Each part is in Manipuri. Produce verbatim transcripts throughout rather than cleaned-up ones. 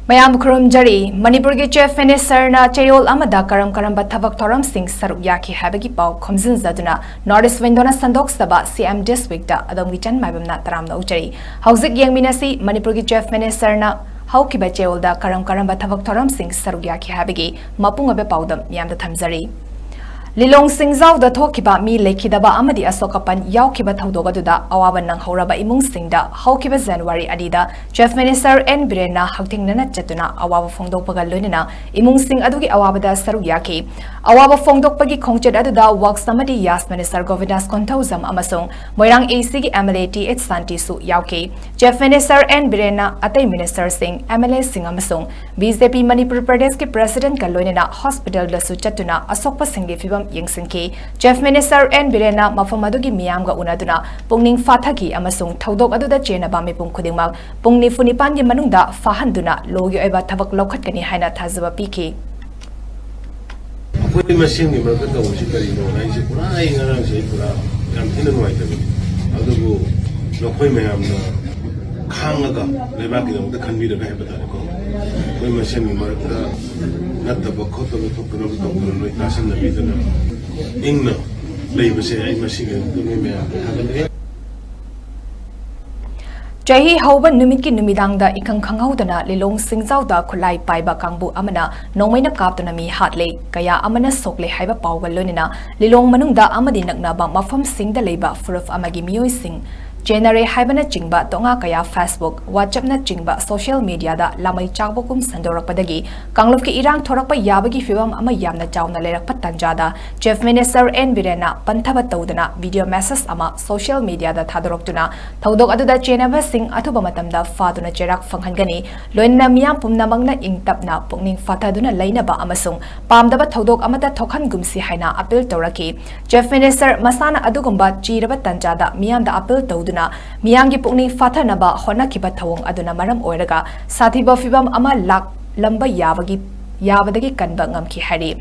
ꯃꯌꯥꯝ ꯈꯨꯔꯨꯝꯖꯔꯤ꯫ ꯃꯅꯤꯄꯨꯔꯒꯤ Chief Minister ꯅ ꯆꯌꯣꯜ ꯑꯃꯗ ꯀꯔꯝ ꯀꯔꯝꯕ ꯊꯕꯛ ꯊꯧꯔꯝꯁꯤꯡ ꯁꯔꯨꯛ ꯌꯥꯈꯤ ꯍꯥꯏꯕꯒꯤ ꯄꯥꯎ ꯈꯣꯝꯖꯤꯟꯖꯗꯨꯅ North East Window ꯅ ꯁꯟꯗꯣꯛꯆꯕ C M This Week ꯇ ꯑꯗꯣꯝꯒꯤ ꯆꯟ ꯃꯥꯏꯕꯝꯅ ꯇꯔꯥꯝꯅ ꯑꯣꯛꯆꯔꯤ꯫ ꯍꯧꯖꯤꯛ ꯌꯦꯡꯃꯤꯟꯅꯁꯤ ꯃꯅꯤꯄꯨꯔꯒꯤ Chief Minister ꯅ ꯍꯧꯈꯤꯕ ꯆꯌꯣꯜꯗ ꯀꯔꯝ ꯀꯔꯝꯕ ꯊꯕꯛ ꯊꯧꯔꯝꯁꯤꯡ ꯁꯔꯨꯛ ꯌꯥꯈꯤ ꯍꯥꯏꯕꯒꯤ ꯃꯄꯨꯡ ꯑꯣꯏꯕ ꯄꯥꯎꯗꯝ ꯃꯤꯌꯥꯝꯗ ꯊꯝꯖꯔꯤ꯫ ꯂꯤꯂꯣꯡ ꯁꯤꯡꯖꯥꯎꯗ ꯊꯣꯛꯈꯤꯕ ꯃꯤ ꯂꯩꯈꯤꯗꯕ ꯑꯃꯗꯤ ꯑꯁꯣꯛ ꯑꯄꯟ ꯌꯥꯎꯈꯤꯕ ꯊꯧꯗꯣꯛ ꯑꯗꯨꯗ ꯑꯋꯥꯕ ꯅꯪꯍꯧꯔꯕ ꯏꯃꯨꯡꯁꯤꯡꯗ ꯍꯧꯈꯤꯕ January ꯑꯅꯤꯗ Chief Minister N ꯕꯤꯔꯦꯟꯅ ꯍꯛꯊꯦꯡꯅꯅ ꯆꯠꯇꯨꯅ ꯑꯋꯥꯕ ꯐꯣꯡꯗꯣꯛꯄꯒ ꯂꯣꯏꯅꯅ ꯏꯃꯨꯡꯁꯤꯡ ꯑꯗꯨꯒꯤ ꯑꯋꯥꯕꯗ ꯁꯔꯨꯛ ꯌꯥꯈꯤ꯫ ꯑꯋꯥꯕ ꯐꯣꯡꯗꯣꯛꯄꯒꯤ ꯈꯣꯡꯆꯠ ꯑꯗꯨꯗ Works ꯑꯃꯗꯤ Yas Minister ꯒꯣꯕꯤꯟꯗꯥꯁ ꯀꯣꯟꯊꯧꯖꯝ ꯑꯃꯁꯨꯡ ꯃꯣꯏꯔꯥꯡ A C ꯒꯤ M L A T H ꯁꯥꯟꯇꯤꯁꯨ ꯌꯥꯎꯈꯤ꯫ Chief Minister N ꯕꯤꯔꯦꯟꯅ ꯑꯇꯩ ministerꯁꯤꯡ, M L A ꯁꯤꯡ ꯑꯃꯁꯨꯡ B J P ꯃꯅꯤꯄꯨꯔ ꯄ꯭ꯔꯗꯦꯁꯀꯤ President ꯀ ꯂꯣꯏꯅꯅ hospital ꯗꯁꯨ ꯆꯠꯇꯨꯅ ꯑꯁꯣꯛꯄꯁꯤꯡꯒꯤ ꯐꯤꯚꯝ ꯌꯦꯡꯁꯤꯟꯈꯤ꯫ Chief Minister N ꯕꯤꯔꯦꯟꯅ ꯃꯐꯝ ꯑꯗꯨꯒꯤ ꯃꯤꯌꯥꯝꯒ ꯎꯅꯗꯨꯅ ꯄꯨꯛꯅꯤꯡ ꯐꯥꯊꯈꯤ ꯑꯃꯁꯨꯡ ꯊꯧꯗꯣꯛ ꯑꯗꯨꯗ ꯆꯦꯟꯅꯕ ꯃꯤꯄꯨꯝ ꯈꯨꯗꯤꯡꯃꯛ ꯄꯨꯡ ꯅꯤꯐꯨ ꯅꯤꯄꯥꯟꯒꯤ ꯃꯅꯨꯡꯗ ꯐꯥꯍꯟꯗꯨꯅ ꯂꯣꯒꯤ ꯑꯣꯏꯕ ꯊꯕꯛ ꯂꯧꯈꯠꯀꯅꯤ ꯍꯥꯏꯅ ꯊꯥꯖꯕ ꯄꯤꯈꯤ꯫ ꯑꯩꯈꯣꯏ ꯃꯁꯦꯟꯒꯤ ꯃꯔꯛꯇ ꯇꯧꯕꯁꯤ ꯀꯔꯤꯅꯣ ꯍꯥꯏꯁꯦ ꯄꯨꯔꯥ ꯑꯩ ꯉꯔꯥꯡꯁꯦ ꯑꯩ ꯄꯨꯔꯥ ꯌꯥꯝ ꯊꯤꯅ ꯅꯨꯡꯉꯥꯏꯇꯕꯅꯤ꯫ ꯑꯗꯨꯕꯨ ꯅꯈꯣꯏ ꯃꯌꯥꯝꯅ ꯈꯥꯡꯉꯒ ꯂꯩꯕꯥꯛꯀꯤꯗꯃꯛꯇ ꯈꯟꯕꯤꯔꯒ ꯍꯥꯏꯕ ꯇꯥꯔꯦꯀꯣ, ꯑꯩꯈꯣꯏ ꯃꯁꯦꯟꯒꯤ ꯃꯔꯛꯇ ꯅꯠꯇꯕ ꯈꯣꯠꯇꯕ ꯊꯣꯛꯇꯅꯕ ꯇꯧꯗꯅ ꯅꯣꯏ ꯇꯥꯁꯟꯅꯕꯤꯗꯅ ꯏꯪꯅ ꯂꯩꯕꯁꯦ ꯑꯩ ꯃꯁꯤꯒꯤꯗꯃꯛꯇ ꯅꯣꯏ ꯃꯌꯥꯝꯗ ꯊꯥꯒꯠꯂꯤ꯫ ꯆꯍꯤ ꯍꯧꯕ ꯅꯨꯃꯤꯠꯀꯤ ꯅꯨꯃꯤꯗꯥꯡꯗ ꯏꯈꯪ ꯈꯪꯍꯧꯗꯅ ꯂꯤꯂꯣꯡ ꯁꯤꯡꯖꯥꯎꯗ ꯈꯨꯠꯂꯥꯏ ꯄꯥꯏꯕ ꯀꯥꯡꯕꯨ ꯑꯃꯅ ꯅꯣꯡꯃꯩꯅ ꯀꯥꯞꯇꯨꯅ ꯃꯤ ꯍꯥꯠꯂꯦ, ꯀꯌꯥ ꯑꯃꯅ ꯁꯣꯛꯂꯦ ꯍꯥꯏꯕ ꯄꯥꯎꯒ ꯂꯣꯏꯅꯅ ꯂꯤꯂꯣꯡ ꯃꯅꯨꯡꯗ ꯑꯃꯗꯤ ꯅꯛꯅꯕ ꯃꯐꯝꯁꯤꯡꯗ ꯂꯩꯕ ꯐꯨꯔꯨꯞ ꯑꯃꯒꯤ ꯃꯤꯑꯣꯏꯁꯤꯡ ꯆꯦꯟꯅꯔꯦ ꯍꯥꯏꯕꯅꯆꯤꯡꯕ ꯇꯣꯉꯥ ꯀꯌꯥ Facebook, WhatsApp ꯅꯆꯤꯡꯕ social media ꯗ ꯂꯥꯃꯩ ꯆꯥꯎꯕꯒꯨꯝ ꯁꯟꯗꯣꯔꯛꯄꯗꯒꯤ ꯀꯥꯡꯂꯨꯞꯀꯤ ꯏꯔꯥꯡ ꯊꯣꯔꯛꯄ ꯌꯥꯕꯒꯤ ꯐꯤꯚꯝ ꯑꯃ ꯌꯥꯝꯅ ꯆꯥꯎꯅ ꯂꯩꯔꯛꯄ ꯇꯥꯟꯖꯥꯗ Chief Minister N ꯕꯤꯔꯦꯟꯅ ꯄꯟꯊꯕ ꯇꯧꯗꯅ video message ꯑꯃ social media ꯗ ꯊꯥꯗꯣꯔꯛꯇꯨꯅ ꯊꯧꯗꯣꯛ ꯑꯗꯨꯗ ꯆꯦꯟꯅꯕꯁꯤꯡ ꯑꯊꯨꯕ ꯃꯇꯝꯗ ꯐꯥꯗꯨꯅ ꯆꯩꯔꯥꯛ ꯐꯪꯍꯟꯒꯅꯤ, ꯂꯣꯏꯅꯅ ꯃꯤꯌꯥꯝ ꯄꯨꯝꯅꯃꯛꯅ ꯏꯪ ꯇꯞꯅ ꯄꯨꯛꯅꯤꯡ ꯐꯥꯊꯗꯨꯅ ꯂꯩꯅꯕ ꯑꯃꯁꯨꯡ ꯄꯥꯝꯗꯕ ꯊꯧꯗꯣꯛ ꯑꯃꯠꯇ ꯊꯣꯛꯍꯟꯒꯨꯝꯁꯤ ꯍꯥꯏꯅ appeal ꯇꯧꯔꯛꯈꯤ꯫ Chief Minister ꯃꯁꯥꯅ ꯑꯗꯨꯒꯨꯝꯕ ꯆꯤꯔꯕ ꯇꯥꯟꯖꯥꯗ ꯃꯤꯌꯥꯝꯗ appeal ꯇꯧꯗꯨꯅ ꯃꯤꯌꯥꯝꯒꯤ ꯄꯨꯛꯅꯤꯡ ꯐꯥꯊꯅꯕ ꯍꯣꯠꯅꯈꯤꯕ ꯊꯧꯑꯣꯡ ꯑꯗꯨꯅ ꯃꯔꯝ ꯑꯣꯏꯔꯒ ꯁꯥꯊꯤꯕ ꯐꯤꯚꯝ ꯑꯃ ꯂꯥꯛꯂꯝꯕ ꯌꯥꯕꯒꯤ, ꯌꯥꯕꯗꯒꯤ ꯀꯟꯕ ꯉꯝꯈꯤ ꯍꯥꯏꯔꯤ꯫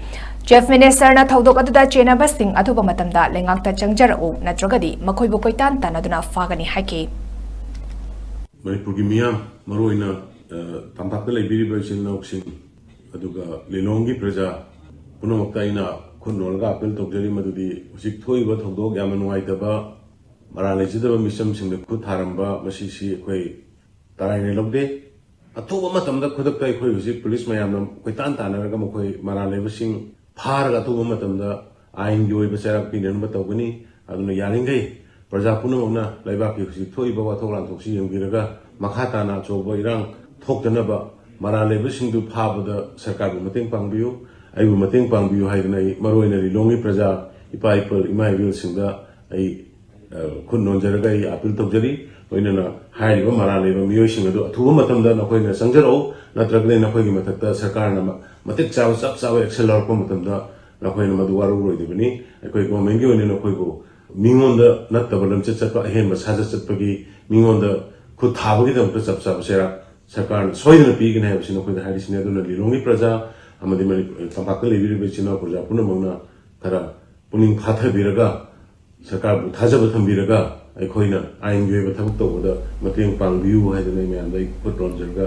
Chief Minister ꯅ ꯊꯧꯗꯣꯛ ꯑꯗꯨꯗ ꯆꯦꯟꯅꯕꯁꯤꯡ ꯑꯊꯨꯕ ꯃꯇꯝꯗ ꯂꯩꯉꯥꯛꯇ ꯆꯪꯖꯔꯛꯎ, ꯅꯠꯇ꯭ꯔꯒꯗꯤ ꯃꯈꯣꯏꯕꯨ ꯀꯣꯏꯇꯥꯟ ꯇꯥꯟꯅꯗꯨꯅ ꯐꯥꯒꯅꯤ ꯍꯥꯏꯈꯤ꯫ ꯃꯅꯤꯄꯨꯔꯒꯤ ꯃꯤꯌꯥꯝ, ꯃꯔꯨꯑꯣꯏꯅ ꯇꯝꯄꯥꯛꯇ ꯂꯩꯕꯤꯔꯤꯕ ꯏꯆꯤꯜ ꯏꯅꯥꯎꯁꯤꯡ, ꯑꯗꯨꯒ ꯂꯤꯂꯣꯡꯒꯤ ꯄ꯭ꯔꯖꯥ ꯄꯨꯝꯅꯃꯛꯇ ꯑꯩꯅ ꯈꯨꯠ ꯅꯣꯜꯂꯒ ꯑꯥꯄꯤꯜ ꯇꯧꯖꯔꯤ, ꯃꯗꯨꯗꯤ ꯍꯧꯖꯤꯛ ꯊꯣꯛꯏꯕ ꯊꯧꯗꯣꯛ ꯌꯥꯝꯅ ꯅꯨꯡꯉꯥꯏꯇꯕ ꯃꯔꯥꯜ ꯂꯩꯖꯗꯕ ꯃꯤꯆꯝꯁꯤꯡꯗ ꯈꯨꯠ ꯊꯥꯔꯝꯕ ꯃꯁꯤꯁꯤ ꯑꯩꯈꯣꯏ ꯇꯔꯥꯏꯅ ꯂꯧꯗꯦ꯫ ꯑꯊꯨꯕ ꯃꯇꯝꯗ ꯈꯨꯗꯛꯇ ꯑꯩꯈꯣꯏ ꯍꯧꯖꯤꯛ ꯄꯨꯂꯤꯁ ꯃꯌꯥꯝꯅ ꯀꯣꯏꯇꯥꯟ ꯇꯥꯟꯅꯔꯒ ꯃꯈꯣꯏ ꯃꯔꯥꯜ ꯂꯩꯕꯁꯤꯡ ꯐꯥꯔꯒ ꯑꯊꯨꯕ ꯃꯇꯝꯗ ꯑꯥꯏꯟꯒꯤ ꯑꯣꯏꯕ ꯆꯩꯔꯥꯛ ꯄꯤꯅꯅꯕ ꯇꯧꯒꯅꯤ꯫ ꯑꯗꯨꯅ ꯌꯥꯔꯤꯈꯩ ꯄ꯭ꯔꯖꯥ ꯄꯨꯝꯅꯃꯛꯅ ꯂꯩꯕꯥꯛꯀꯤ ꯍꯧꯖꯤꯛ ꯊꯣꯛꯏꯕ ꯋꯥꯊꯣꯛ ꯂꯥꯟꯊꯣꯛꯁꯤ ꯌꯦꯡꯕꯤꯔꯒ ꯃꯈꯥ ꯇꯥꯅ ꯑꯆꯧꯕ ꯏꯔꯥꯡ ꯊꯣꯛꯇꯅꯕ ꯃꯔꯥꯜ ꯂꯩꯕꯁꯤꯡꯗꯨ ꯐꯥꯕꯗ ꯁꯔꯀꯥꯔꯕꯨ ꯃꯇꯦꯡ ꯄꯥꯡꯕꯤꯌꯨ, ꯑꯩꯕꯨ ꯃꯇꯦꯡ ꯄꯥꯡꯕꯤꯌꯨ ꯍꯥꯏꯗꯅ ꯑꯩ ꯃꯔꯨꯑꯣꯏꯅ ꯂꯤꯂꯣꯡꯒꯤ ꯄ꯭ꯔꯖꯥ, ꯏꯄꯥ ꯏꯄꯨ ꯏꯃꯥ ꯏꯕꯦꯜꯁꯤꯡꯗ ꯑꯩ ꯈꯨꯠ ꯅꯣꯟꯖꯔꯒ ꯑꯩ ꯑꯥꯄꯤꯜ ꯇꯧꯖꯔꯤ꯫ ꯂꯣꯏꯅꯅ ꯍꯥꯏꯔꯤꯕ ꯃꯔꯥꯜ ꯂꯩꯕ ꯃꯤꯑꯣꯏꯁꯤꯡ ꯑꯗꯨ ꯑꯊꯨꯕ ꯃꯇꯝꯗ ꯅꯈꯣꯏꯅ ꯆꯪꯖꯔꯛꯎ, ꯅꯠꯇ꯭ꯔꯒꯗꯤ ꯅꯈꯣꯏꯒꯤ ꯃꯊꯛꯇ ꯁꯔꯀꯥꯔꯅ ꯃꯇꯤꯛ ꯆꯥꯕ ꯆꯞ ꯆꯥꯕ ꯑꯦꯛꯁꯟ ꯂꯧꯔꯛꯄ ꯃꯇꯝꯗ ꯅꯈꯣꯏꯅ ꯃꯗꯨ ꯋꯥꯔꯧꯔꯣꯏꯗꯕꯅꯤ꯫ ꯑꯩꯈꯣꯏ ꯒꯣꯔꯃꯦꯟꯒꯤ ꯑꯣꯏꯅ ꯅꯈꯣꯏꯕꯨ ꯃꯤꯉꯣꯟꯗ ꯅꯠꯇꯕ ꯂꯝꯆꯠ ꯆꯠꯄ, ꯑꯍꯦꯟꯕ ꯁꯥꯖꯠ ꯆꯠꯄꯒꯤ ꯃꯤꯉꯣꯟꯗ ꯈꯨꯠ ꯊꯥꯕꯒꯤꯗꯃꯛꯇ ꯆꯞ ꯆꯥꯕ ꯆꯩꯔꯥꯛ ꯁꯔꯀꯥꯔꯅ ꯁꯣꯏꯗꯅ ꯄꯤꯒꯅꯤ ꯍꯥꯏꯕꯁꯤ ꯅꯈꯣꯏꯗ ꯍꯥꯏꯔꯤꯁꯤꯅꯤ꯫ ꯑꯗꯨꯅ ꯂꯤꯂꯣꯡꯒꯤ ꯄ꯭ꯔꯖꯥ ꯑꯃꯗꯤ ꯃꯅꯤꯄꯨꯔ ꯇꯝꯄꯥꯛꯇ ꯂꯩꯕꯤꯔꯤꯕ ꯏꯆꯤꯜ ꯏꯅꯥꯎ ꯄ꯭ꯔꯖꯥ ꯄꯨꯝꯅꯃꯛꯅ ꯈꯔ ꯄꯨꯛꯅꯤꯡ ꯐꯥꯊꯕꯤꯔꯒ ꯁꯔꯀꯥꯔꯕꯨ ꯊꯥꯖꯕ ꯊꯝꯕꯤꯔꯒ ꯑꯩꯈꯣꯏꯅ ꯑꯥꯏꯟꯒꯤ ꯑꯣꯏꯕ ꯊꯕꯛ ꯇꯧꯕꯗ ꯃꯇꯦꯡ ꯄꯥꯡꯕꯤꯌꯨ ꯍꯥꯏꯗꯅ ꯑꯩ ꯃꯌꯥꯝꯗ ꯑꯩ ꯈꯨꯠ ꯅꯣꯟꯖꯔꯒ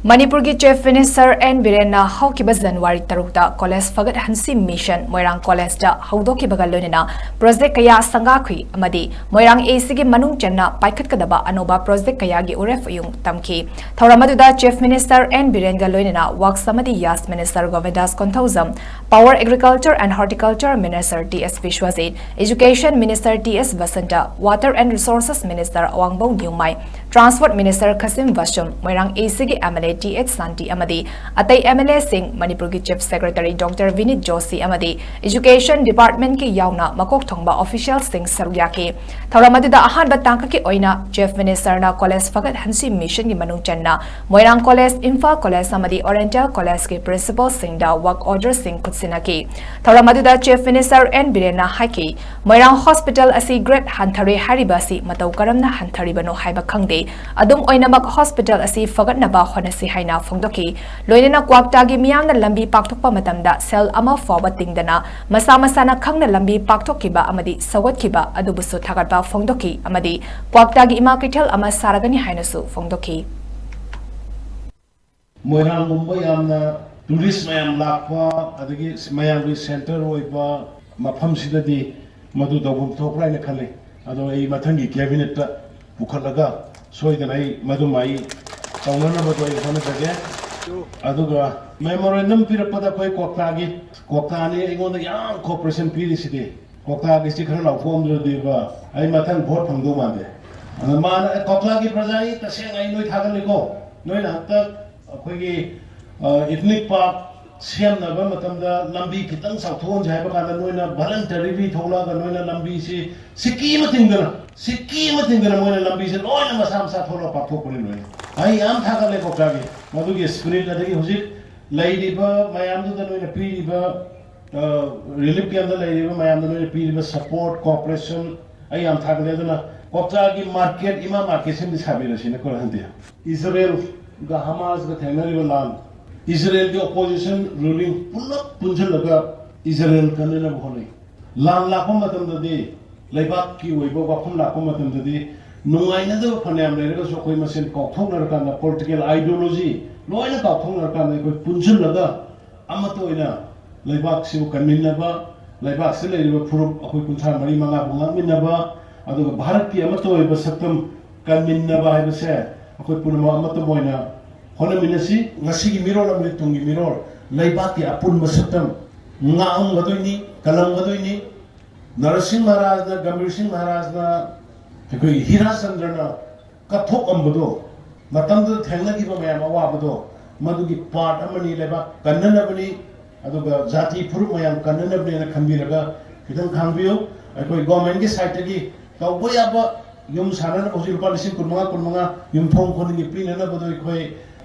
ꯃꯅꯤꯄꯨꯔꯒꯤ ꯆꯤꯐ ꯃꯤꯅꯤꯁꯇꯔ ꯑꯦꯟ ꯕꯤꯔꯦꯟꯅ ꯍꯧꯈꯤꯕ ꯖꯅꯋꯥꯔꯤ ꯇꯔꯨꯛꯇ ꯀꯣꯂꯦꯖ ꯐꯒꯠꯍꯟꯁꯤ ꯃꯤꯁꯟ ꯃꯣꯏꯔꯥꯡ ꯀꯣꯂꯦꯖꯇ ꯍꯧꯗꯣꯛꯈꯤꯕꯒ ꯂꯣꯏꯅꯅ ꯄ꯭ꯔꯣꯖꯦꯛ ꯀꯌꯥ ꯁꯪꯒꯥꯈꯨꯏ ꯑꯃꯗꯤ ꯃꯣꯏꯔꯥꯡ ꯑꯦꯁꯤꯒꯤ ꯃꯅꯨꯡ ꯆꯟꯅ ꯄꯥꯏꯈꯠꯀꯗꯕ ꯑꯅꯧꯕ ꯄ꯭ꯔꯣꯖꯦꯛ ꯀꯌꯥꯒꯤ ꯎꯔꯦꯞ ꯑꯌꯨꯡ ꯇꯝꯈꯤ꯫ ꯊꯧꯔꯝ ꯑꯗꯨꯗ ꯆꯤꯐ ꯃꯤꯅꯤꯁꯇꯔ ꯑꯦꯟ ꯕꯤꯔꯦꯟꯒ ꯂꯣꯏꯅꯅ ꯋꯥꯛꯁ ꯑꯃꯗꯤ ꯌꯥꯁ minister Govindas Konthoujam, power, agriculture and horticulture minister T S Biswajit, education minister T S Basanta, water and resources minister Awangbou Newmai, transport minister Khashim Vashum, Moirang ꯑꯦꯁꯤꯒꯤ M L A T H Shanti ꯑꯃꯗꯤ ꯑꯇꯩ ꯑꯦꯝ ꯑꯦꯜ ꯑꯦꯁꯤꯡ, ꯃꯅꯤꯄꯨꯔꯒꯤ chief secretary doctor Vineet Joshi ꯑꯃꯗꯤ ꯏꯖꯨꯀꯦꯁꯟ ꯗꯤꯄꯥꯔꯠꯃꯦꯟꯠꯀꯤ ꯌꯥꯎꯅ ꯃꯀꯣꯛ ꯊꯣꯡꯕ ꯑꯣꯐꯤꯁꯤꯌꯦꯜꯁꯤꯡ ꯁꯔꯨꯛ ꯌꯥꯈꯤ꯫ ꯊꯧꯔꯝ ꯑꯗꯨꯗ ꯑꯍꯥꯟꯕ ꯇꯥꯡꯀꯛꯀꯤ ꯑꯣꯏꯅ ꯆꯤꯐ ꯃꯤꯅꯤꯁꯇꯔꯅ ꯀꯣꯂꯦꯖ ꯐꯒꯠꯍꯟꯁꯤ ꯃꯤꯁꯟꯒꯤ ꯃꯅꯨꯡ ꯆꯟꯅ ꯃꯣꯏꯔꯥꯡ ꯀꯣꯂꯦꯖ, ꯏꯝꯐꯥꯜ ꯀꯣꯂꯦꯖ ꯑꯃꯗꯤ ꯑꯣꯔꯤꯌꯦꯟꯇꯦꯜ ꯀꯣꯂꯦꯖꯀꯤ ꯄ꯭ꯔꯤꯟꯁꯤꯄꯜꯁꯤꯡꯗ ꯋꯥꯔꯛ ꯑꯣꯔꯗꯔꯁꯤꯡ ꯈꯨꯠꯁꯤꯟꯅꯈꯤ꯫ ꯊꯧꯔꯝ ꯑꯗꯨꯗ ꯆꯤꯐ ꯃꯤꯅꯤꯁꯇꯔ ꯑꯦꯟ ꯕꯤꯔꯦꯟꯅ ꯍꯥꯏꯈꯤ, ꯃꯣꯏꯔꯥꯡ ꯍꯣꯁꯄꯤꯇꯥꯜ ꯑꯁꯤ ꯒ꯭ꯔꯦꯗ ꯍꯟꯊꯔꯦ ꯍꯥꯏꯔꯤꯕ ꯑꯁꯤ ꯃꯇꯧ ꯀꯔꯝꯅ ꯍꯟꯊꯔꯤꯕꯅꯣ ꯍꯥꯏꯕ ꯈꯪꯗꯦ꯫ ꯑꯗꯨꯝ ꯑꯣꯏꯅꯃꯛ, ꯍꯣꯁꯄꯤꯇꯥꯜ ꯑꯁꯤ ꯐꯒꯠꯅꯕ ꯍꯣꯠꯅꯁꯤ ꯍꯥꯏꯅ ꯐꯣꯡꯗꯣꯛꯈꯤ꯫ ꯂꯣꯏꯅꯅ ꯀ꯭ꯋꯥꯛꯇꯥꯒꯤ ꯃꯤꯌꯥꯝꯅ ꯂꯝꯕꯤ ꯄꯥꯛꯊꯣꯛꯄ ꯃꯇꯝꯗ ꯁꯦꯜ ꯑꯃ ꯐꯥꯎꯕ ꯇꯤꯡꯗꯅ ꯃꯁꯥ ꯃꯁꯥꯅ ꯈꯪꯅ ꯂꯝꯕꯤ ꯄꯥꯛꯊꯣꯛꯈꯤꯕ ꯑꯃꯗꯤ ꯁꯧꯒꯠꯈꯤꯕ ꯑꯗꯨꯕꯨꯁꯨ ꯊꯥꯒꯠꯄ ꯐꯣꯡꯗꯣꯛꯈꯤ ꯑꯃꯗꯤ ꯀ꯭ꯋꯥꯛꯇꯥꯒꯤ ꯏꯃꯥ ꯀꯩꯊꯦꯜ ꯑꯃ ꯁꯥꯔꯒꯅꯤ ꯍꯥꯏꯅꯁꯨ ꯐꯣꯡꯗꯣꯛꯈꯤ꯫ ꯃꯣꯏꯔꯥꯡꯒꯨꯝꯕ ꯌꯥꯝꯅ ꯇꯨꯔꯤꯁ ꯃꯌꯥꯝ ꯂꯥꯛꯄ, ꯑꯗꯒꯤ ꯃꯌꯥꯝꯒꯤ ꯁꯦꯟꯇꯔ ꯑꯣꯏꯕ ꯃꯐꯝꯁꯤꯗꯗꯤ ꯃꯗꯨ ꯇꯧꯐꯝ ꯊꯣꯛꯄ꯭ꯔꯥ ꯍꯥꯏꯅ ꯈꯜꯂꯤ꯫ ꯑꯗꯣ ꯑꯩ ꯃꯊꯪꯒꯤ ꯀꯦꯕꯤꯅꯦꯠꯇ ꯄꯨꯈꯠꯂꯒ ꯁꯣꯏꯗꯅ ꯑꯩ ꯃꯗꯨꯃ ꯑꯩ ꯇꯧꯅꯅꯕꯗꯣ ꯑꯩ ꯍꯣꯠꯅꯖꯒꯦ꯫ ꯑꯗꯨꯒ ꯃꯦꯃꯣꯔꯦꯟꯗꯝ ꯄꯤꯔꯛꯄꯗ ꯑꯩꯈꯣꯏ ꯀ꯭ꯋꯥꯛꯇꯥꯒꯤ, ꯀ꯭ꯋꯥꯛꯇꯥꯅꯤ ꯑꯩꯉꯣꯟꯗ ꯌꯥꯝ ꯀꯣꯑꯣꯄꯔꯦꯁꯟ ꯄꯤꯔꯤꯁꯤꯗꯤ꯫ ꯀ꯭ꯋꯥꯛꯇꯥꯒꯤꯁꯤ ꯈꯔ ꯂꯥꯎꯊꯣꯛꯑꯝꯗ꯭ꯔꯗꯤꯕ ꯑꯩ ꯃꯊꯪ ꯚꯣꯠ ꯐꯪꯗꯧ ꯃꯥꯟꯗꯦ꯫ ꯑꯗ ꯃꯥꯅ, "ꯑꯦ, ꯀ꯭ꯋꯥꯛꯇꯥꯒꯤ ꯄ꯭ꯔꯖꯥ, ꯑꯩ ꯇꯁꯦꯡꯅ ꯑꯩ ꯅꯣꯏ ꯊꯥꯒꯠꯂꯤꯀꯣ, ꯅꯣꯏꯅ ꯍꯟꯗꯛ ꯑꯩꯈꯣꯏꯒꯤ, ꯑ, ꯏꯊꯅꯤꯛ ꯄꯥꯔꯛ ꯁꯦꯝꯅꯕ ꯃꯇꯝꯗ ꯂꯝꯕꯤ ꯈꯤꯇꯪ ꯆꯥꯎꯊꯣꯛꯍꯟꯁꯦ ꯍꯥꯏꯕ ꯀꯥꯟꯗ ꯅꯣꯏꯅ ꯚꯂꯟꯇꯔꯤꯂꯤ ꯊꯣꯛꯂꯛꯑꯒ ꯅꯣꯏꯅ ꯂꯝꯕꯤꯁꯤ ꯁꯤꯀꯤ ꯑꯃ ꯇꯤꯡꯗꯅ, ꯁꯤꯀꯤ ꯑꯃ ꯇꯤꯡꯗꯅ ꯃꯣꯏꯅ ꯂꯝꯕꯤꯁꯦ ꯂꯣꯏꯅ ꯃꯁꯥ ꯃꯁꯥ ꯊꯣꯛꯂꯒ ꯄꯥꯛꯊꯣꯛꯄꯅꯤ ꯂꯣꯏꯅ꯫ ꯑꯩ ꯌꯥꯝ ꯊꯥꯒꯠꯂꯦ ꯀ꯭ꯋꯥꯛꯇꯥꯒꯤ ꯃꯗꯨꯒꯤ ꯁ꯭ꯄꯤꯔꯤꯠ, ꯑꯗꯒꯤ ꯍꯧꯖꯤꯛ ꯂꯩꯔꯤꯕ ꯃꯌꯥꯝꯗꯨꯗ ꯅꯣꯏꯅ ꯄꯤꯔꯤꯕ, ꯑ, ꯔꯤꯂꯤꯐ ꯀꯦꯝꯞꯇ ꯂꯩꯔꯤꯕ ꯃꯌꯥꯝꯗ ꯅꯣꯏꯅ ꯄꯤꯔꯤꯕ ꯁꯄꯣꯔꯠ, ꯀꯣꯑꯣꯄꯔꯦꯁꯟ ꯑꯩ ꯌꯥꯝ ꯊꯥꯒꯠꯂꯦ꯫ ꯑꯗꯨꯅ ꯀ꯭ꯋꯥꯛꯇꯥꯒꯤ ꯃꯥꯔꯀꯦꯠ, ꯏꯃꯥ ꯃꯥꯔꯀꯦꯠꯁꯤꯃꯗꯤ ꯁꯥꯕꯤꯔꯁꯤꯅ ꯈꯔ ꯍꯟꯗꯦ꯫ ꯏꯖꯔꯦꯜꯒ ꯍꯃꯥꯁꯒ ꯊꯦꯡꯅꯔꯤꯕ ꯂꯥꯟ, ꯏꯖꯔꯦꯜꯒꯤ ꯑꯣꯄꯣꯖꯤꯁꯟ ꯔꯨꯂꯤꯡ ꯄꯨꯂꯞ ꯄꯨꯟꯁꯤꯜꯂꯒ ꯏꯖꯔꯦꯜ ꯀꯟꯅꯅꯕ ꯍꯣꯠꯅꯩ꯫ ꯂꯥꯟ ꯂꯥꯛꯄ ꯃꯇꯝꯗꯗꯤ, ꯂꯩꯕꯥꯛꯀꯤ ꯑꯣꯏꯕ ꯋꯥꯐꯝ ꯂꯥꯛꯄ ꯃꯇꯝꯗꯗꯤ, ꯅꯨꯡꯉꯥꯏꯅꯗꯕ ꯐꯅꯌꯥꯝ ꯂꯩꯔꯒꯁꯨ ꯑꯩꯈꯣꯏ ꯃꯁꯦꯟ ꯀꯥꯎꯊꯣꯛꯅꯔꯀꯥꯟꯗ, ꯄꯣꯂꯤꯇꯤꯀꯦꯜ ꯑꯥꯏꯗꯤꯌꯣꯂꯣꯖꯤ ꯂꯣꯏꯅ ꯀꯥꯎꯊꯣꯛꯅꯔꯀꯥꯟꯗ ꯑꯩꯈꯣꯏ ꯄꯨꯟꯁꯤꯜꯂꯒ ꯑꯃꯠꯇ ꯑꯣꯏꯅ ꯂꯩꯕꯥꯛꯁꯤꯕꯨ ꯀꯟꯃꯤꯟꯅꯕ, ꯂꯩꯕꯥꯛꯁꯤꯗ ꯂꯩꯔꯤꯕ ꯐꯨꯔꯨꯞ ꯑꯩꯈꯣꯏ ꯀꯨꯟꯊ꯭ꯔꯥ ꯃꯔꯤ ꯃꯉꯥꯕꯨ ꯉꯥꯛꯃꯤꯟꯅꯕ, ꯑꯗꯨꯒ ꯚꯥꯔꯠꯀꯤ ꯑꯃꯠꯇ ꯑꯣꯏꯕ ꯁꯛꯇꯝ ꯀꯟꯃꯤꯟꯅꯕ ꯍꯥꯏꯕꯁꯦ ꯑꯩꯈꯣꯏ ꯄꯨꯝꯅꯃꯛ ꯑꯃꯠꯇ ꯑꯣꯏꯅ ꯍꯣꯠꯅꯃꯤꯟꯅꯁꯤ꯫ ꯉꯁꯤꯒꯤ ꯃꯤꯔꯣꯜ ꯑꯃꯗꯤ ꯇꯨꯡꯒꯤ ꯃꯤꯔꯣꯜ, ꯂꯩꯕꯥꯛꯀꯤ ꯑꯄꯨꯟꯕ ꯁꯛꯇꯝ ꯉꯥꯛꯑꯝꯒꯗꯣꯏꯅꯤ, ꯀꯜꯂꯝꯒꯗꯣꯏꯅꯤ꯫ ꯅꯔꯁꯤꯡ ꯃꯍꯥꯔꯥꯖꯅ, ꯒꯝꯚꯤꯔ ꯁꯤꯡ ꯃꯍꯥꯔꯥꯖꯅ, ꯑꯩꯈꯣꯏꯒꯤ ꯍꯤꯔꯥꯆꯟꯗ꯭ꯔꯅ ꯀꯠꯊꯣꯛꯑꯝꯕꯗꯣ, ꯃꯇꯝꯗꯨꯗ ꯊꯦꯡꯅꯈꯤꯕ ꯃꯌꯥꯝ ꯑꯋꯥꯕꯗꯣ, ꯃꯗꯨꯒꯤ ꯄꯥꯔꯠ ꯑꯃꯅꯤ, ꯂꯩꯕꯥꯛ ꯀꯟꯅꯅꯕꯅꯤ, ꯑꯗꯨꯒ ꯖꯥꯇꯤ ꯐꯨꯔꯨꯞ ꯃꯌꯥꯝ ꯀꯟꯅꯅꯕꯅꯦꯅ ꯈꯟꯕꯤꯔꯒ ꯈꯤꯇꯪ ꯈꯥꯡꯕꯤꯌꯨ꯫ ꯑꯩꯈꯣꯏ ꯒꯣꯔꯃꯦꯟꯒꯤ ꯁꯥꯏꯠꯇꯒꯤ ꯇꯧꯕ ꯌꯥꯕ ꯌꯨꯝ ꯁꯥꯅꯅꯕ ꯍꯧꯖꯤꯛ ꯂꯨꯄꯥ ꯂꯤꯁꯤꯡ ꯀꯨꯟꯃꯉꯥ, ꯀꯨꯟꯃꯉꯥ ꯌꯨꯝꯊꯣꯡ ꯈꯨꯗꯤꯡꯒꯤ ꯄꯤꯅꯅꯕꯗꯣ ꯑꯩꯈꯣꯏ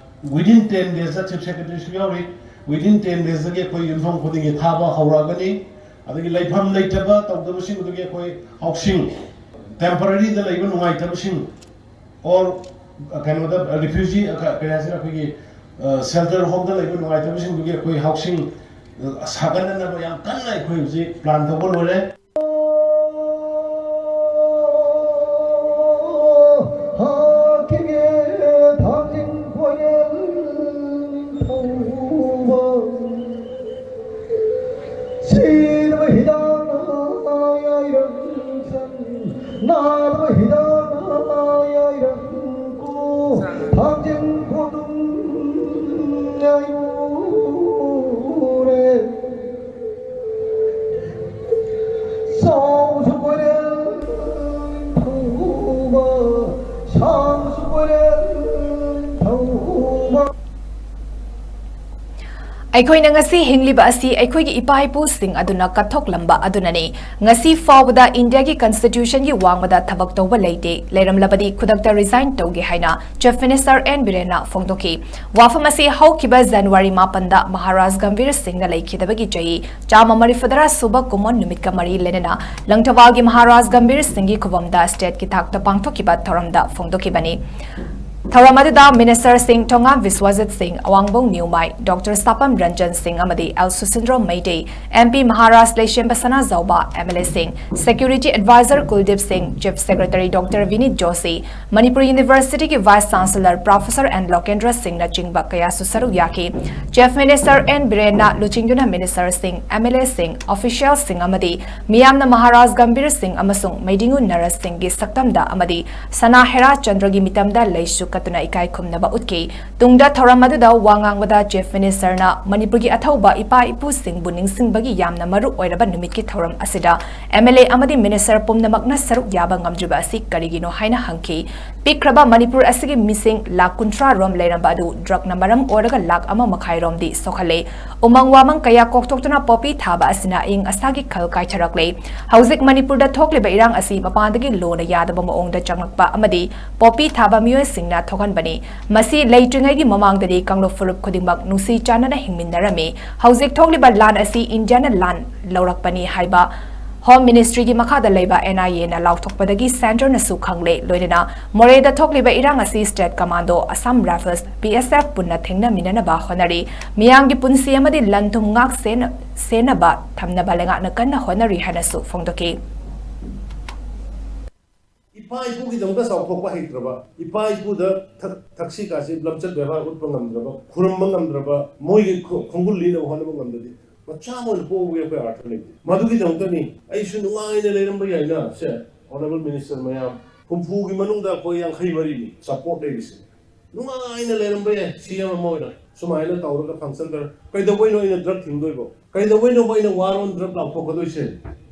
within ten daysꯇ, ꯆꯤꯐ ꯁꯦꯀ꯭ꯔꯦꯇꯔꯤꯁꯨ ꯌꯥꯎꯔꯤ, within ten daysꯇꯒꯤ ꯑꯩꯈꯣꯏ ꯌꯨꯝꯊꯣꯡ ꯈꯨꯗꯤꯡꯒꯤ ꯊꯥꯕ ꯍꯧꯔꯛꯑꯒꯅꯤ꯫ ꯑꯗꯒꯤ ꯂꯩꯐꯝ ꯂꯩꯇꯕ ꯇꯧꯗꯕꯁꯤꯡꯗꯨꯒꯤ ꯑꯩꯈꯣꯏ ꯍꯥꯎꯁꯤꯡ, ꯇꯦꯝꯄꯔꯔꯤꯗ ꯂꯩꯕ ꯅꯨꯡꯉꯥꯏꯇꯕꯁꯤꯡ, ꯑꯣꯔ ꯀꯩꯅꯣꯗ ꯔꯤꯐ꯭ꯌꯨꯖꯤ ꯀꯔꯤ ꯍꯥꯏꯁꯤꯔ, ꯑꯩꯈꯣꯏꯒꯤ ꯁꯦꯜꯇꯔ ꯍꯣꯝꯗ ꯂꯩꯕ ꯅꯨꯡꯉꯥꯏꯇꯕꯁꯤꯡꯗꯨꯒꯤ ꯑꯩꯈꯣꯏ ꯍꯥꯎꯁꯤꯡ ꯁꯥꯒꯠꯅꯅꯕ ꯌꯥꯝ ꯀꯟꯅ ꯑꯩꯈꯣꯏ ꯍꯧꯖꯤꯛ ꯄ꯭ꯂꯥꯟ ꯇꯧꯕ ꯂꯣꯏꯔꯦ꯫ ꯁꯤꯗꯕ ꯍꯤꯗꯥꯛ ꯌꯥꯏꯔꯝ ꯆꯟ, ꯅꯥꯗꯕ ꯍꯤꯗꯥꯛ ꯌꯥꯏꯔꯝ ꯀꯣ, ꯊꯥꯡꯖꯤꯡ ꯈꯣꯡꯗ꯭ꯔꯨꯝ ꯌꯥꯏꯔꯨꯔꯦ꯫ ꯆꯥꯎꯁꯨ ꯀꯣꯏꯔꯦꯜ ꯊꯧꯕ, ꯁꯥꯡꯁꯨ ꯀꯣꯏꯔꯦꯜ ꯊꯧꯕ꯫ ꯑꯩꯈꯣꯏꯅ ꯉꯁꯤ ꯍꯤꯡꯂꯤꯕ ꯑꯁꯤ ꯑꯩꯈꯣꯏꯒꯤ ꯏꯄꯥ ꯏꯄꯨꯁꯤꯡ ꯑꯗꯨꯅ ꯀꯠꯊꯣꯛꯂꯝꯕ ꯑꯗꯨꯅꯅꯤ꯫ ꯉꯁꯤ ꯐꯥꯎꯕꯗ ꯏꯟꯗꯤꯌꯥꯒꯤ ꯀꯟꯁꯇꯤꯇ꯭ꯌꯨꯁꯟꯒꯤ ꯋꯥꯡꯃꯗ ꯊꯕꯛ ꯇꯧꯕ ꯂꯩꯇꯦ꯫ ꯂꯩꯔꯝꯂꯕꯗꯤ ꯈꯨꯗꯛꯇ ꯔꯤꯖꯥꯏꯟ ꯇꯧꯒꯦ ꯍꯥꯏꯅ ꯆꯤꯐ ꯃꯤꯅꯤꯁꯇꯔ ꯑꯦꯟ ꯕꯤꯔꯦꯟꯅ ꯐꯣꯡꯗꯣꯛꯈꯤ꯫ ꯋꯥꯐꯝ ꯑꯁꯤ ꯍꯧꯈꯤꯕ ꯖꯅꯋꯥꯔꯤ ꯃꯥꯄꯟꯗ ꯃꯍꯥꯔꯥꯖ ꯒꯝꯚꯤꯔ ꯁꯤꯡꯅ ꯂꯩꯈꯤꯗꯕꯒꯤ ꯆꯍꯤ ꯆꯥꯝꯃ ꯃꯔꯤꯐꯨꯇꯔꯥ ꯁꯨꯕ ꯀꯨꯝꯑꯣꯟ ꯅꯨꯃꯤꯠꯀ ꯃꯔꯤ ꯂꯩꯅꯅ ꯂꯪꯊꯕꯥꯜꯒꯤ ꯃꯍꯥꯔꯥꯖ ꯒꯝꯚꯤꯔ ꯁꯤꯡꯒꯤ ꯈꯨꯕꯝꯗ ꯁ꯭ꯇꯦꯠꯀꯤ ꯊꯥꯛꯇ ꯄꯥꯡꯊꯣꯛꯈꯤꯕ ꯊꯧꯔꯝꯗ ꯐꯣꯡꯗꯣꯛꯈꯤꯕꯅꯤ꯫ ꯊꯧꯔꯝ ꯑꯗꯨꯗ ꯃꯤꯅꯤꯁꯇꯔꯁꯤꯡ ꯊꯣꯉꯥꯝ ꯕꯤꯁ꯭ꯋꯖꯤꯠ ꯁꯤꯡ, ꯑꯋꯥꯡꯕꯧ ꯅ꯭ꯌꯨꯃꯥꯏ, ꯗꯣꯛꯇꯔ ꯁꯥꯄꯝ ꯔꯟꯖꯟ ꯁꯤꯡ ꯑꯃꯗꯤ L Susindro Meitei, M P Maharaj Leishemba Sanajaoba, M L ꯑꯦꯁꯤꯡ, security advisor Kuldip Singh, chief secretary doctor Vineet Joshi, Manipur ꯌꯨꯅꯤꯚꯔꯁꯤꯇꯤꯒꯤ vice chancellor professor N Lokendra ꯁꯤꯡꯅꯆꯤꯡꯕ ꯀꯌꯥꯁꯨ ꯁꯔꯨꯛ ꯌꯥꯈꯤ꯫ ꯆꯤꯐ ꯃꯤꯅꯤꯁꯇꯔ ꯑꯦꯟ ꯕꯤꯔꯦꯟꯅ ꯂꯨꯆꯤꯡꯗꯨꯅ ꯃꯤꯅꯤꯁꯇꯔꯁꯤꯡ, ꯑꯦꯝ ꯑꯦꯜ ꯑꯦꯁꯤꯡ, ꯑꯣꯐꯤꯁꯤꯌꯦꯜꯁꯤꯡ ꯑꯃꯗꯤ ꯃꯤꯌꯥꯝꯅ ꯃꯍꯥꯔꯥꯖ ꯒꯝꯚꯤꯔ ꯁꯤꯡ ꯑꯃꯁꯨꯡ ꯃꯩꯗꯤꯡꯉꯨ ꯅꯔꯁ ꯁꯤꯡꯒꯤ ꯁꯛꯇꯝꯗ ꯑꯃꯗꯤ ꯁꯅꯥ ꯍꯦꯔꯥ ꯆꯟꯗ꯭ꯔꯒꯤ ꯃꯤꯇꯝꯗ ꯂꯩꯁꯨ ꯀꯠꯇꯨꯅ ꯏꯀꯥꯏ ꯈꯨꯝꯅꯕ ꯎꯠꯈꯤ꯫ ꯇꯨꯡꯗ ꯊꯧꯔꯝ ꯑꯗꯨꯗ ꯋꯥ ꯉꯥꯡꯕꯗ ꯆꯤꯐ ꯃꯤꯅꯤꯁꯇꯔꯅ ꯃꯅꯤꯄꯨꯔꯒꯤ ꯑꯊꯧꯕ ꯏꯄꯥ ꯏꯄꯨꯁꯤꯡꯕꯨ ꯅꯤꯡꯁꯤꯡꯕꯒꯤ ꯌꯥꯝꯅ ꯃꯔꯨ ꯑꯣꯏꯔꯕ ꯅꯨꯃꯤꯠꯀꯤ ꯊꯧꯔꯝ ꯑꯁꯤꯗ ꯑꯦꯝ ꯑꯦꯜ ꯑꯦ ꯑꯃꯗꯤ ꯃꯤꯅꯤꯁꯇꯔ ꯄꯨꯝꯅꯃꯛꯅ ꯁꯔꯨꯛ ꯌꯥꯕ ꯉꯝꯗ꯭ꯔꯤꯕ ꯑꯁꯤ ꯀꯔꯤꯒꯤꯅꯣ ꯍꯥꯏꯅ ꯍꯪꯈꯤ꯫ ꯄꯤꯛꯈ꯭ꯔꯕ ꯃꯅꯤꯄꯨꯔ ꯑꯁꯤꯒꯤ ꯃꯤꯁꯤꯡ ꯂꯥꯈ ꯀꯨꯟꯊ꯭ꯔꯥ ꯔꯣꯝ ꯂꯩꯔꯝꯕ ꯑꯗꯨ ꯗ꯭ꯔꯒꯅ ꯃꯔꯝ ꯑꯣꯏꯔꯒ ꯂꯥꯈ ꯑꯃ ꯃꯈꯥꯏ ꯔꯣꯝꯗꯤ ꯁꯣꯛꯍꯜꯂꯦ꯫ ꯎꯃꯪ ꯋꯥꯃꯪ ꯀꯌꯥ ꯀꯣꯛꯊꯣꯛꯇꯨꯅ ꯄꯣꯄꯤ ꯊꯥꯕ ꯑꯁꯤꯅ ꯑꯏꯪ ꯑꯁꯥꯒꯤ ꯈꯜ ꯀꯥꯏꯊꯔꯛꯂꯦ꯫ ꯍꯧꯖꯤꯛ ꯃꯅꯤꯄꯨꯔꯗ ꯊꯣꯛꯂꯤꯕ ꯏꯔꯥꯡ ꯑꯁꯤ ꯃꯄꯥꯟꯗꯒꯤ ꯂꯣꯅ ꯌꯥꯗꯕ ꯃꯑꯣꯡꯗ ꯆꯪꯂꯛꯄ ꯑꯃꯗꯤ ꯄꯣꯄꯤ ꯊꯥꯕ ꯃꯤꯑꯣꯏꯁꯤꯡꯅ ꯊꯣꯛꯍꯟꯕꯅꯤ꯫ ꯃꯁꯤ ꯂꯩꯇ꯭ꯔꯤꯉꯩꯒꯤ ꯃꯃꯥꯡꯗꯗꯤ ꯀꯥꯡꯂꯨꯞ ꯐꯨꯔꯨꯞ ꯈꯨꯗꯤꯡꯃꯛ ꯅꯨꯡꯁꯤ ꯆꯥꯟꯅꯅ ꯍꯤꯡꯃꯤꯟꯅꯔꯝꯃꯤ꯫ ꯍꯧꯖꯤꯛ ꯊꯣꯛꯂꯤꯕ ꯂꯥꯟ ꯑꯁꯤ ꯏꯟꯗꯤꯌꯥꯅ ꯂꯥꯟ ꯂꯧꯔꯛꯄꯅꯤ ꯍꯥꯏꯕ ꯍꯣꯝ ꯃꯤꯅꯤꯁꯇ꯭ꯔꯤꯒꯤ ꯃꯈꯥꯗ ꯂꯩꯕ ꯑꯦꯟ ꯑꯥꯏ ꯑꯦꯅ ꯂꯥꯎꯊꯣꯛꯄꯗꯒꯤ ꯁꯦꯟꯇꯔꯅꯁꯨ ꯈꯪꯂꯦ꯫ ꯂꯣꯏꯅꯅ ꯃꯣꯔꯦꯗ ꯊꯣꯛꯂꯤꯕ ꯏꯔꯥꯡ ꯑꯁꯤ state commando, Assam rifles, B S F ꯄꯨꯟꯅ ꯊꯦꯡꯅꯃꯤꯟꯅꯅꯕ ꯍꯣꯠꯅꯔꯤ꯫ ꯃꯤꯌꯥꯝꯒꯤ ꯄꯨꯟꯁꯤ ꯑꯃꯗꯤ ꯂꯟ ꯊꯨꯝ ꯉꯥꯛ ꯁꯦꯟ-, ꯁꯦꯟꯅꯕ ꯊꯝꯅꯕ ꯂꯩꯉꯥꯛꯅ ꯀꯟꯅ ꯍꯣꯠꯅꯔꯤ ꯍꯥꯏꯅꯁꯨ ꯐꯣꯡꯗꯣꯛꯈꯤ꯫ ꯏꯄꯥ ꯏꯄꯨꯒꯤꯗꯃꯛꯇ ꯆꯥꯎꯊꯣꯛꯄ ꯍꯩꯇ꯭ꯔꯕ, ꯏꯄꯥ ꯏꯄꯨꯗ ꯊꯛ-, ꯊꯛꯁꯤ ꯈꯥꯁꯤ, ꯂꯝꯆꯠ ꯕꯦꯕꯥꯔ ꯎꯠꯄ ꯉꯝꯗ꯭ꯔꯕ, ꯈꯨꯔꯨꯝꯕ ꯉꯝꯗ꯭ꯔꯕ, ꯃꯣꯏꯒꯤ ꯈꯣ-, ꯈꯣꯡꯒꯨꯜ ꯂꯤꯅꯕ ꯍꯣꯠꯅꯕ ꯉꯝꯗ꯭ꯔꯗꯤ ꯃꯆꯥ ꯑꯃ ꯑꯣꯏꯅ ꯄꯣꯛꯎꯒꯦ ꯑꯩꯈꯣꯏ ꯑꯥꯔꯊ ꯂꯩꯇꯦ꯫ ꯃꯗꯨꯒꯤꯗꯃꯛꯇꯅꯤ ꯑꯩꯁꯨ ꯅꯨꯡꯉꯥꯏꯅ ꯂꯩꯔꯝꯕ ꯌꯥꯏꯅ ꯁꯦ, ꯑꯣꯅꯔꯦꯕꯜ ꯃꯤꯅꯤꯁꯇꯔ ꯃꯌꯥꯝ, ꯍꯨꯝꯐꯨꯒꯤ ꯃꯅꯨꯡꯗ ꯑꯩꯈꯣꯏ ꯌꯥꯡꯈꯩ ꯃꯔꯤꯅꯤ ꯁꯄꯣꯔꯠ ꯂꯩꯔꯤꯁꯦ꯫ ꯅꯨꯡꯉꯥꯏꯅ ꯂꯩꯔꯝꯕ ꯌꯥꯏ ꯁꯤ ꯑꯦꯝ ꯑꯃ ꯑꯣꯏꯅ꯫ ꯁꯨꯃꯥꯏꯅ ꯇꯧꯔꯒ ꯐꯪꯁꯟ ꯇꯧꯔ ꯀꯩꯗꯧꯕꯩꯅꯣ ꯑꯩꯅ ꯗ꯭ꯔꯒ ꯊꯤꯡꯗꯣꯏꯕꯣ? ꯀꯩꯗꯧꯕꯩꯅꯣꯕ ꯑꯩꯅ ꯋꯥꯔ ꯑꯣꯟ ꯗ꯭ꯔꯒ ꯂꯥꯎꯊꯣꯛꯀꯗꯣꯏꯁꯦ?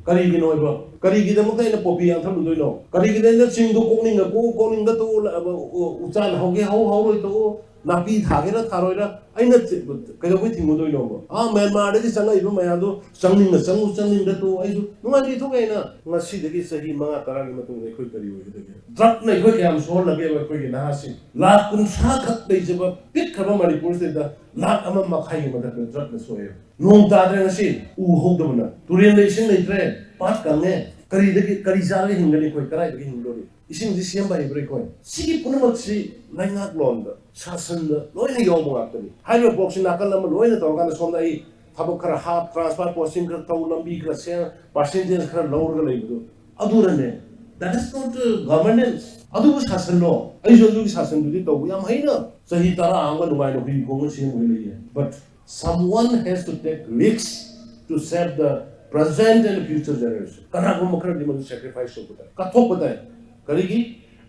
ꯀꯔꯤꯒꯤꯅꯣ ꯍꯥꯏꯕ? ꯀꯔꯤꯒꯤꯗꯃꯛꯇ ꯑꯩꯅ ꯄꯣꯄꯤ ꯌꯥꯟꯊꯠꯂꯨꯗꯣꯏꯅꯣ? ꯀꯔꯤꯒꯤꯗ ꯑꯩꯅ ꯆꯤꯡꯗꯣ ꯀꯣꯛꯅꯤꯡꯉ ꯀꯣꯛꯎ, ꯀꯣꯛꯅꯤꯡꯗ ꯇꯣꯛꯎ, ꯂ-, ꯑ, ꯎ-, ꯎꯆꯥꯟ ꯍꯧꯒꯦ ꯍꯧ, ꯍꯧꯔꯣꯏ ꯇꯣꯛꯎ, ꯅꯥꯄꯤ ꯊꯥꯒꯦꯔꯥ ꯊꯥꯔꯣꯏꯔꯥ, ꯑꯩꯅ ꯆꯤ-, ꯀꯩꯗꯧꯕꯩ ꯊꯤꯡꯉꯨꯗꯣꯏꯅꯣꯕ? ꯑꯥ, ꯃ꯭ꯌꯥꯟꯃꯥꯔꯗꯒꯤ ꯆꯪꯉꯛꯏꯕ ꯃꯌꯥꯝꯗꯣ ꯆꯪꯅꯤꯡꯉ ꯆꯪꯉꯨ, ꯆꯪꯅꯤꯡꯗ ꯇꯣꯛꯎ, ꯑꯩꯁꯨ ꯅꯨꯡꯉꯥꯏꯅ ꯂꯩꯊꯣꯛꯑꯦꯅ꯫ ꯉꯁꯤꯗꯒꯤ ꯆꯍꯤ ꯃꯉꯥ ꯇꯔꯥꯒꯤ ꯃꯇꯨꯡꯗ ꯑꯩꯈꯣꯏ ꯀꯔꯤ ꯑꯣꯏꯒꯗꯒꯦ? ꯗ꯭ꯔꯒꯅ ꯑꯩꯈꯣꯏ ꯀꯌꯥꯝ ꯁꯣꯛꯍꯜꯂꯒꯦꯕ ꯑꯩꯈꯣꯏꯒꯤ ꯅꯍꯥꯁꯤꯡ? ꯂꯥꯈ ꯀꯨꯟꯊ꯭ꯔꯥ ꯈꯛ ꯂꯩꯖꯕ ꯄꯤꯛꯈ꯭ꯔꯕ ꯃꯅꯤꯄꯨꯔꯁꯤꯗ ꯂꯥꯈ ꯑꯃ ꯃꯈꯥꯏꯒꯤ ꯃꯊꯛꯇ ꯗ꯭ꯔꯒꯅ ꯁꯣꯛꯑꯦ꯫ ꯅꯣꯡ ꯇꯥꯗ꯭ꯔꯦ ꯉꯁꯤ, ꯎ ꯍꯧꯗꯕꯅ, ꯇꯨꯔꯦꯜꯗ ꯏꯁꯤꯡ ꯂꯩꯇ꯭ꯔꯦ, ꯄꯥꯠ ꯀꯪꯉꯦ, ꯀꯔꯤꯗꯒꯤ, ꯀꯔꯤ ꯆꯥꯔꯒ ꯍꯤꯡꯒꯅꯤ ꯑꯩꯈꯣꯏ? ꯀꯗꯥꯏꯗꯒꯤ ꯍꯤꯡꯗꯣꯔꯤ? ꯏꯁꯤꯡꯁꯤ ꯁꯦꯝꯕ ꯍꯩꯕ꯭ꯔꯥ ꯑꯩꯈꯣꯏ? ꯁꯤꯒꯤ ꯄꯨꯝꯅꯃꯛꯁꯤ ꯂꯩꯉꯥꯛꯂꯣꯟꯗ, ꯁꯥꯁꯟꯗ ꯂꯣꯏꯅ ꯌꯥꯎꯕ ꯉꯥꯛꯇꯅꯤ꯫ ꯍꯥꯏꯔꯤꯕ ꯄꯣꯠꯁꯤ ꯅꯥꯀꯜ ꯑꯃ ꯂꯣꯏꯅ ꯇꯧꯔꯀꯥꯟꯗ ꯁꯣꯝꯗ ꯑꯩ ꯊꯕꯛ ꯈꯔ ꯍꯥꯞ, ꯇ꯭ꯔꯥꯟꯁꯐꯔ ꯄꯣꯁꯇꯤꯡ ꯈꯔ ꯇꯧ, ꯂꯝꯕꯤ ꯈꯔ ꯁꯦꯝ, ꯄꯥꯔꯁꯦꯟꯇꯦꯖ ꯈꯔ ꯂꯧꯔꯒ ꯂꯩꯕꯗꯣ ꯑꯗꯨꯅꯅꯦ꯫ That is not governance. ꯑꯗꯨꯕꯨ ꯁꯥꯁꯟꯂꯣ? ꯑꯩꯁꯨ ꯑꯗꯨꯒꯤ ꯁꯥꯁꯟꯗꯨꯗꯤ ꯇꯧꯕ ꯌꯥꯝ ꯍꯩꯅ ꯆꯍꯤ ꯇꯔꯥ ꯑꯃꯒ ꯅꯨꯡꯉꯥꯏꯅ ꯍꯨꯏ ꯈꯣꯡꯅ ꯁꯦꯝꯃꯒ ꯂꯩꯌꯦ꯫ But someone has to take risks to save the present and future generation. ꯀꯅꯥꯒꯨꯝꯕ ꯈꯔꯗꯤ ꯃꯗꯨ ꯁꯦꯀ꯭ꯔꯤꯐꯥꯏꯁ ꯇꯧꯕ ꯇꯥꯏ, ꯀꯠꯊꯣꯛꯄ ꯇꯥꯏ꯫ ꯀꯔꯤꯒꯤ?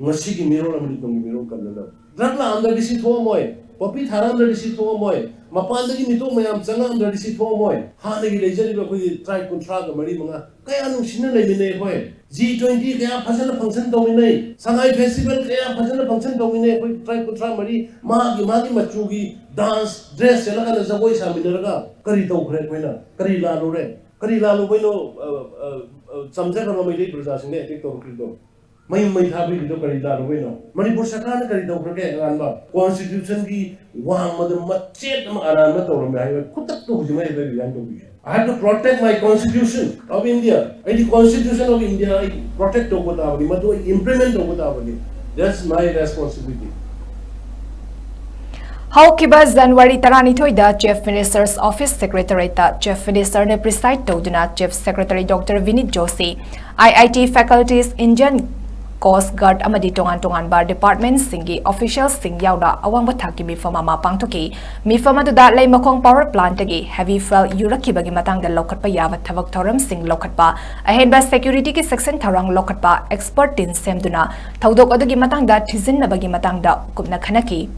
ꯉꯁꯤꯒꯤ ꯃꯤꯔꯣꯜ ꯑꯃꯗꯤ ꯇꯨꯡꯒꯤ ꯃꯤꯔꯣꯜ ꯀꯟꯅꯅꯕ꯫ ꯗ꯭ꯔꯒ ꯂꯥꯛꯑꯝꯗ꯭ꯔꯗꯤ ꯁꯤ ꯊꯣꯛꯑꯝꯃꯣꯏ, ꯄꯣꯄꯤ ꯊꯥꯔꯛꯑꯝꯗ꯭ꯔꯗꯤ ꯁꯤ ꯊꯣꯛꯑꯝꯃꯣꯏ, ꯃꯄꯥꯟꯗꯒꯤ ꯃꯤꯇꯣꯞ ꯃꯌꯥꯝ ꯆꯪꯉꯛꯑꯝꯗ꯭ꯔꯗꯤ ꯁꯤ ꯊꯣꯛꯑꯝꯃꯣꯏ꯫ ꯍꯥꯟꯅꯒꯤ ꯂꯩꯖꯔꯤꯕ ꯑꯩꯈꯣꯏꯒꯤ ꯇ꯭ꯔꯥꯏꯕ ꯀꯨꯟꯊ꯭ꯔꯥꯒ ꯃꯔꯤ ꯃꯉꯥ ꯀꯌꯥ ꯅꯨꯡꯁꯤꯅ ꯂꯩꯃꯤꯟꯅꯩ ꯑꯩꯈꯣꯏ꯫ ꯖꯤ ꯇ꯭ꯋꯦꯟꯇꯤ ꯀꯌꯥ ꯐꯖꯅ ꯐꯪꯁꯟ ꯇꯧꯃꯤꯟꯅꯩ, ꯁꯉꯥꯏ ꯐꯦꯁꯇꯤꯚꯦꯜ ꯀꯌꯥ ꯐꯖꯅ ꯐꯪꯁꯟ ꯇꯧꯃꯤꯟꯅꯩ꯫ ꯑꯩꯈꯣꯏ ꯇ꯭ꯔꯥꯏꯕ ꯀꯨꯟꯊ꯭ꯔꯥ ꯃꯔꯤ ꯃꯥꯒꯤ ꯃꯥꯒꯤ ꯃꯆꯨꯒꯤ ꯗꯥꯟꯁ ꯗ꯭ꯔꯦꯁ ꯁꯦꯠꯂꯀꯥꯟꯗ ꯖꯒꯣꯏ ꯁꯥꯃꯤꯟꯅꯔꯒ ꯀꯔꯤ ꯇꯧꯈ꯭ꯔꯦ ꯑꯩꯈꯣꯏꯅ? ꯀꯔꯤ ꯂꯥꯜꯂꯨꯔꯦ? ꯀꯔꯤ ꯂꯥꯜꯂꯨꯕꯩꯅꯣ, ꯑ, ꯑ, ꯑ, ꯆꯝꯖꯈ꯭ꯔꯕ ꯃꯩꯇꯩ ꯄ꯭ꯔꯖꯥꯁꯤꯡꯗ ꯑꯦꯇꯦꯛ ꯇꯧꯔꯛꯈ꯭ꯔꯤꯗꯣ? ꯃꯩ ꯃꯩ ꯊꯥꯕꯤꯔꯤꯗꯣ ꯀꯔꯤ ꯇꯥꯔꯨꯕꯩꯅꯣ? ꯃꯅꯤꯄꯨꯔ ꯁꯔꯀꯥꯔꯅ ꯀꯔꯤ ꯇꯧꯈ꯭ꯔꯒꯦ? ꯑꯔꯥꯟꯕ ꯀꯣꯟꯁꯇꯤꯇ꯭ꯌꯨꯁꯟꯒꯤ ꯋꯥꯡꯃꯗ ꯃꯆꯦꯠ ꯑꯃ ꯑꯔꯥꯟꯕ ꯇꯧꯔꯝꯃꯦ ꯍꯥꯏꯕ ꯈꯨꯗꯛꯇ ꯍꯧꯖꯤꯛꯃꯛ ꯑꯦꯐ ꯑꯥꯏ ꯑꯥꯔ ꯔꯤꯖꯥꯏꯟ ꯇꯧꯕꯤꯒꯦ꯫ I have to protect my constitution of India. ꯑꯩꯗꯤ constitution of India ꯑꯩ protect ꯇꯧꯕ ꯇꯥꯕꯅꯤ, ꯃꯗꯨ ꯑꯩ implement ꯇꯧꯕ ꯇꯥꯕꯅꯤ꯫ That's my responsibility. ꯍꯧꯈꯤꯕ January ꯇꯔꯥꯅꯤꯊꯣꯏꯗ Chief Minister's Office Secretariatꯇ Chief Ministerꯅ preside ꯇꯧꯗꯨꯅ Chief Secretary Doctor Vinit Joshi, I I T faculties, Indian Coast Guard ꯑꯃꯗꯤ ꯇꯣꯉꯥꯟ ꯇꯣꯉꯥꯟꯕ departmentꯁꯤꯡꯒꯤ officialꯁꯤꯡ ꯌꯥꯎꯅ ꯑꯋꯥꯡꯕ ꯊꯥꯛꯀꯤ ꯃꯤꯐꯝ ꯑꯃ ꯄꯥꯡꯊꯣꯛꯈꯤ꯫ ꯃꯤꯐꯝ ꯑꯗꯨꯗ ꯂꯩꯃꯈꯣꯡ power plantꯇꯒꯤ heavy fuel ꯌꯨꯔꯛꯈꯤꯕꯒꯤ ꯃꯇꯥꯡꯗ ꯂꯧꯈꯠꯄ ꯌꯥꯕ ꯊꯕꯛ ꯊꯧꯔꯝꯁꯤꯡ ꯂꯧꯈꯠꯄ, ꯑꯍꯦꯟꯕ securityꯒꯤ ꯆꯦꯛꯁꯤꯟ ꯊꯧꯔꯥꯡ ꯂꯧꯈꯠꯄ, expert team ꯁꯦꯝꯗꯨꯅ ꯊꯧꯗꯣꯛ ꯑꯗꯨꯒꯤ ꯃꯇꯥꯡꯗ ꯊꯤꯖꯤꯟꯅꯕꯒꯤ ꯃꯇꯥꯡꯗ ꯀꯨꯞꯅ ꯈꯟꯅꯈꯤ꯫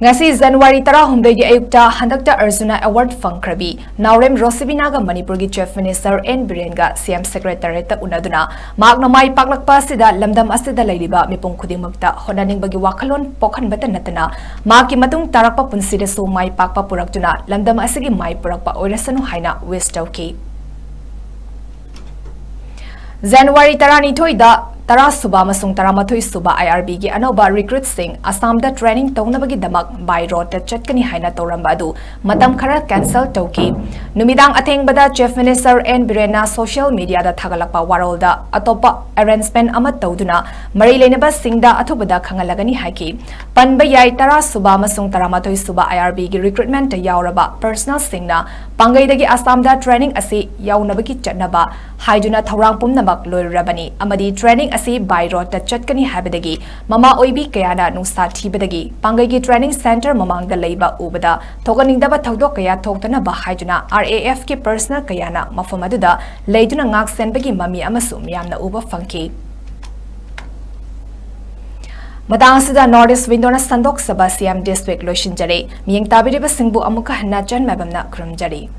ꯉꯁꯤ ꯖꯅꯋꯥꯔꯤ ꯇꯔꯥꯍꯨꯝꯗꯣꯏꯒꯤ ꯑꯌꯨꯛꯇ ꯍꯟꯗꯛꯇ Arjuna Award ꯐꯪꯈ꯭ꯔꯕꯤ ꯅꯥꯎꯔꯦꯝ ꯔꯣꯁꯤꯕꯤꯅꯥꯒ ꯃꯅꯤꯄꯨꯔꯒꯤ Chief Minister N ꯕꯤꯔꯦꯟꯒ C M Secretariatꯇ ꯎꯅꯗꯨꯅ ꯃꯍꯥꯛꯅ ꯃꯥꯏ ꯄꯥꯛꯂꯛꯄ ꯑꯁꯤꯗ ꯂꯝꯗꯝ ꯑꯁꯤꯗ ꯂꯩꯔꯤꯕ ꯃꯤꯄꯨꯝ ꯈꯨꯗꯤꯡꯃꯛꯇ ꯍꯣꯠꯅꯅꯤꯡꯕꯒꯤ ꯋꯥꯈꯜꯂꯣꯟ ꯄꯣꯛꯍꯟꯕꯇ ꯅꯠꯇꯅ ꯃꯍꯥꯛꯀꯤ ꯃꯇꯨꯡ ꯇꯥꯔꯛꯄ ꯄꯨꯟꯁꯤꯗꯁꯨ ꯃꯥꯏ ꯄꯥꯛꯄ ꯄꯨꯔꯛꯇꯨꯅ ꯂꯝꯗꯝ ꯑꯁꯤꯒꯤ ꯃꯥꯏ ꯄꯨꯔꯛꯄ ꯑꯣꯏꯔꯁꯅꯨ ꯍꯥꯏꯅ wish ꯇꯧꯈꯤ꯫ ꯖꯅꯋꯥꯔꯤ ꯇꯔꯥꯅꯤꯊꯣꯏꯗ ꯇꯔꯥ ꯁꯨꯕ ꯑꯃꯁꯨꯡ ꯇꯔꯥꯃꯥꯊꯣꯏ ꯁꯨꯕ I R Bꯒꯤ ꯑꯅꯧꯕ recruitꯁꯤꯡ ꯑꯁꯥꯝꯗ training ꯇꯧꯅꯕꯒꯤꯗꯃꯛ by roadꯇ ꯆꯠꯀꯅꯤ ꯍꯥꯏꯅ ꯇꯧꯔꯝꯕ ꯑꯗꯨ ꯃꯇꯝ ꯈꯔ cancel ꯇꯧꯈꯤ꯫ ꯅꯨꯃꯤꯗꯥꯡ ꯑꯊꯦꯡꯕꯗ Chief Minister N ꯕꯤꯔꯦꯟꯅ social mediaꯗ ꯊꯥꯒꯠꯂꯛꯄ ꯋꯥꯔꯣꯜꯗ ꯑꯇꯣꯞꯄ arrangement ꯑꯃ ꯇꯧꯗꯨꯅ ꯃꯔꯤ ꯂꯩꯅꯕꯁꯤꯡꯗ ꯑꯊꯨꯕꯗ ꯈꯪꯍꯜꯂꯒꯅꯤ ꯍꯥꯏꯈꯤ꯫ ꯄꯟꯕ ꯌꯥꯏ, ꯇꯔꯥ ꯁꯨꯕ ꯑꯃꯁꯨꯡ ꯇꯔꯥꯃꯥꯊꯣꯏ ꯁꯨꯕ I R Bꯒꯤ recruitmentꯇ ꯌꯥꯎꯔꯕ personnelꯁꯤꯡꯅ ꯄꯥꯡꯒꯩꯗꯒꯤ ꯑꯁꯥꯝꯗ training ꯑꯁꯤ ꯌꯥꯎꯅꯕꯒꯤ ꯆꯠꯅꯕ ꯍꯥꯏꯗꯨꯅ ꯊꯧꯔꯥꯡ ꯄꯨꯝꯅꯃꯛ ꯂꯣꯏꯔꯨꯔꯕꯅꯤ ꯑꯃꯗꯤ training ꯑꯁꯤ by roadꯇ ꯆꯠꯀꯅꯤ ꯍꯥꯏꯕꯗꯒꯤ ꯃꯃꯥ ꯑꯣꯏꯕꯤ ꯀꯌꯥꯅ ꯅꯨꯡꯁꯥ ꯊꯤꯕꯗꯒꯤ ꯄꯥꯡꯒꯩꯒꯤ training centre ꯃꯃꯥꯡꯗ ꯂꯩꯕ ꯎꯕꯗ ꯊꯣꯛꯍꯟꯅꯤꯡꯗꯕ ꯊꯧꯗꯣꯛ ꯀꯌꯥ ꯊꯣꯛꯇꯅꯕ ꯍꯥꯏꯗꯨꯅ R A Fꯀꯤ personnel ꯀꯌꯥꯅ ꯃꯐꯝ ꯑꯗꯨꯗ ꯂꯩꯗꯨꯅ ꯉꯥꯛ ꯁꯦꯟꯕꯒꯤ ꯃꯃꯤ ꯑꯃꯁꯨ ꯃꯤꯌꯥꯝꯅ ꯎꯕ ꯐꯪꯈꯤ꯫ ꯃꯇꯥꯡ ꯑꯁꯤꯗ North East Windowꯅ ꯁꯟꯗꯣꯛꯆꯕ C M District ꯂꯣꯏꯁꯤꯟꯖꯔꯦ꯫ ꯃꯤꯠꯌꯦꯡ ꯇꯥꯕꯤꯔꯤꯕꯁꯤꯡꯕꯨ ꯑꯃꯨꯛꯀ ꯍꯟꯅ ꯆꯟ ꯃꯥꯏꯕꯝꯅ ꯈꯨꯔꯨꯝꯖꯔꯤ꯫